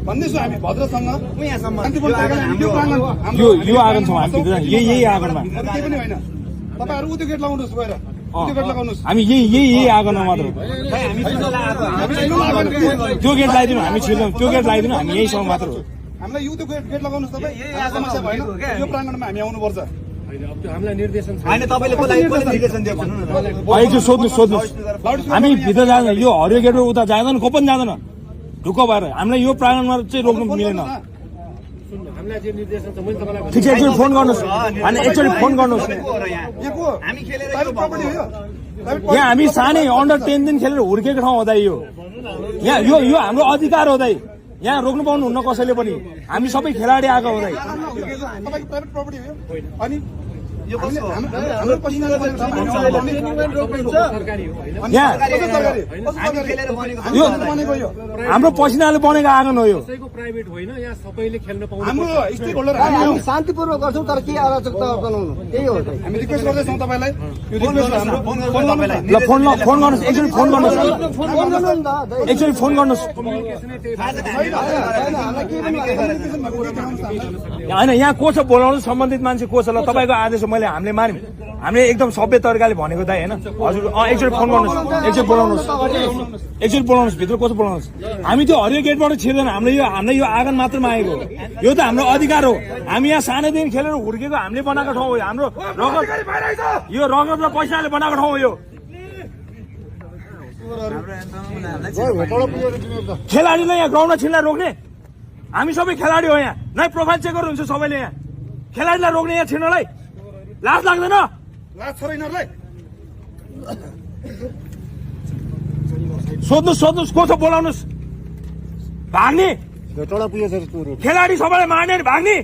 भन्दैछु हामी भद्रसँग यो आँगन छौँ हामी यही आँगनमा केही पनि होइन तपाईँहरू उयो गेट लगाउनुहोस् गएर उयो गेट लगाउनुहोस् हामी यही आँगनमा मात्र त्यो गेट लगाइदिनु हामी छिर्छौँ त्यो गेट लगाइदिनु हामी यहीसँग मात्र हो हामीलाई यो गेट लगाउनुहोस् तपाईँ समस्या भएन यो प्राङ्गणमा हामी आउनुपर्छ सोध्नुहोस् हामी भित्र जाँदैन यो हरियो गेटमा उता जाँदैन को पनि जाँदैन ढुक्क भएर हामीलाई यो प्राङ्गणमा चाहिँ रोक्नु मिलेन ठिक छ एकचोटि फोन गर्नुहोस् अनि एकचोटि फोन गर्नुहोस् यहाँ हामी सानै अन्डर 10 दिन खेलेर हुर्केको ठाउँ हो दाइ यो यहाँ यो हाम्रो अधिकार हो दाइ यहाँ रोक्नु पाउनुहुन्न कसैले पनि हामी सबै खेलाडी आएको हो दाइ हाम्रो पसिनाले बनेको आँगन हो यो शान्तिपूर्वक गर्छौँ तर के अराजकता बनाउनु त्यही हो हामी रिक्वेस्ट गर्दैछौँ तपाईँलाई ल फोन गर्नुहोस् एकचोटि फोन गर्नुहोस् एकचोटि फोन गर्नुहोस् होइन यहाँ को छ बोलाउनु सम्बन्धित मान्छे को छ ल तपाईँको आदेश मैले हामीले मान्यौँ हामीले एकदम सभ्य तरिकाले भनेको दाइ होइन हजुर एकचोटि फोन गर्नुहोस् एकचोटि बोलाउनुहोस् भित्र कसो बोलाउनुहोस् हामी त्यो हरियो गेटबाट छिर्दैन हामीलाई यो आँगन मात्रमा आएको यो त हाम्रो अधिकार हो हामी यहाँ सानैदेखि खेलेर हुर्केको हामीले बनाएको ठाउँ हो हाम्रो रगत यो रगत र पैसाले बनाएको ठाउँ हो यो खेलाडीलाई यहाँ ग्राउन्डमा छिर्न रोक्ने हामी सबै खेलाडी हो यहाँ नै प्रोफाइल चेकर हुन्छ सबैले यहाँ खेलाडीलाई रोक्ने यहाँ छिर्नलाई लाज लाग्दैन लाज छ र यिनीहरूलाई सोध्नुहोस् को छ बोलाउनुहोस् भाग्ने खेलाडी सबैलाई मार्ने भाग्ने